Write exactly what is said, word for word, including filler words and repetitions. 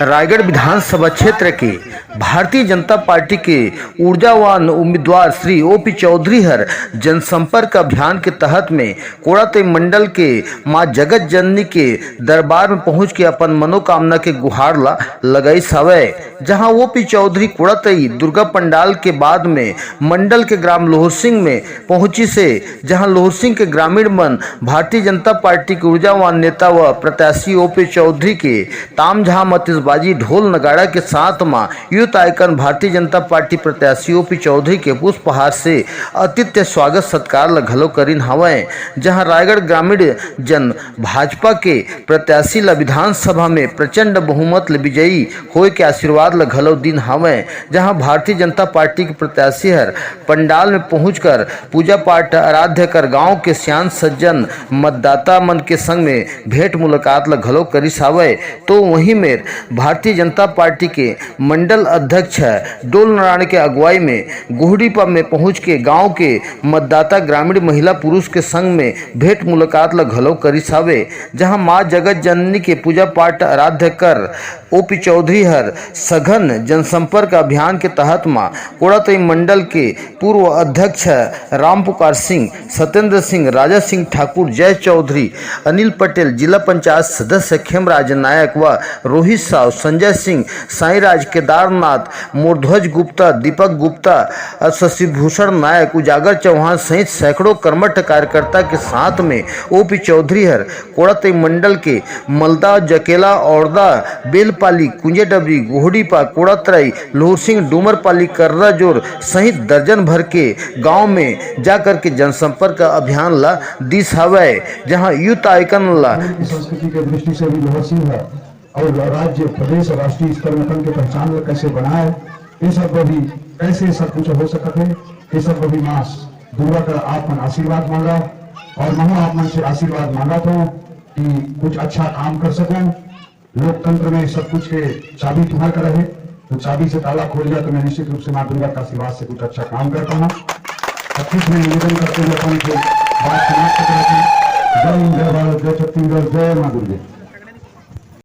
रायगढ़ विधानसभा क्षेत्र के भारतीय जनता पार्टी के ऊर्जावान उम्मीदवार श्री ओपी चौधरी हर जनसंपर्क अभियान के तहत में कोड़ातई मंडल के मां जगत जननी के दरबार में पहुंच के अपन मनोकामना के गुहार ला लगाइस हवय। जहां ओपी चौधरी कोड़ातई दुर्गा पंडाल के बाद में मंडल के ग्राम लोहरसिंह में पहुंचिस हे, जहां लोहरसिंह के ग्रामीण मन भारतीय जनता पार्टी के ऊर्जावान नेता व प्रत्याशी ओपी चौधरी के तामझाम, आतिशबाजी, ढोल नगाड़ा के साथ म youth icon Bharatiya Janata party प्रत्याशी ओपी चौधरी के पुष्पहार से आतिथ्य स्वागत सत्कार ल घलो करिन हवय। जहां रायगढ़ ग्रामीण जन भाजपा के प्रत्याशी ल विधानसभा में प्रचंड बहुमत ले विजयी होए के आशीर्वाद ल घलो दिन हवय। जहां भारतीय जनता पार्टी के प्रत्याशी हर पंडाल में पहुंचकर पूजा पाठ आराध्य कर गांव के सियान सज्जन मतदाता मन के संग में भेंट मुलाकात ल घलो करिस हावय। तो वहीं मेर भारतीय जनता पार्टी के मंडल अध्यक्ष डोल नारायण के अगुवाई में गोहड़ीपा में पहुंच के गांव के मतदाता ग्रामीण महिला पुरुष के संग में भेंट मुलाकात ल घलो करिस हावे, जहां मां जगत जननी के पूजा पाठ आराध्य कर ओपी चौधरी हर सघन जनसंपर्क अभियान के तहत म कोड़ातई मंडल के पूर्व अध्यक्ष रामपुकार सिंह, सत्येंद्र सिंह, राजा सिंह ठाकुर, जय चौधरी, अनिल पटेल, जिला पंचायत सदस्य खेमराज नायक व रोहित साव, संजय सिंह, साईराज, केदारनाथ, मोरध्वज गुप्ता, दीपक गुप्ता, शशिभूषण नायक, उजागर चौहान सहित सैकड़ों कर्मठ कार्यकर्ता के साथ में ओपी चौधरी हर कोड़ातई मंडल के मलदा, जकेला, औरदा, बेलपाली, कुंजेडबरी, गोहड़ीपा, कोड़ातराई, लोहरसिंह, डूमरपाली, कर्राजोर सहित दर्जन भर के गांव में जाकर के जनसंपर्क अभियान ला दिस हवय, जहां यूथ आइकन ला संस्कृति के दृष्टि से भी लोहरसिंह है और राज्य, प्रदेश और राष्ट्रीय स्तर में अपन के पहचान ला कैसे बनाए, ये सब भी कैसे सब कुछ हो सकत है, ये सब भी माँ दुर्गा का आप मन आशीर्वाद मांगा और महू आप मन से आशीर्वाद मांगा था कि कुछ अच्छा काम कर सकूं। लोकतंत्र में सब कुछ के चाबी तुम्हारे करा है, तो चाबी से ताला खोल लिया तो मैं निश्चित रूप से माँ दुर्गा का आशीर्वाद से कुछ अच्छा काम करता हूँ। सब कुछ मैं निवेदन करते हुए अपन के बात समाप्त करता हूँ। जय हिंद, जय भारत, जय छत्तीसगढ़, जय माँ दुर्गा।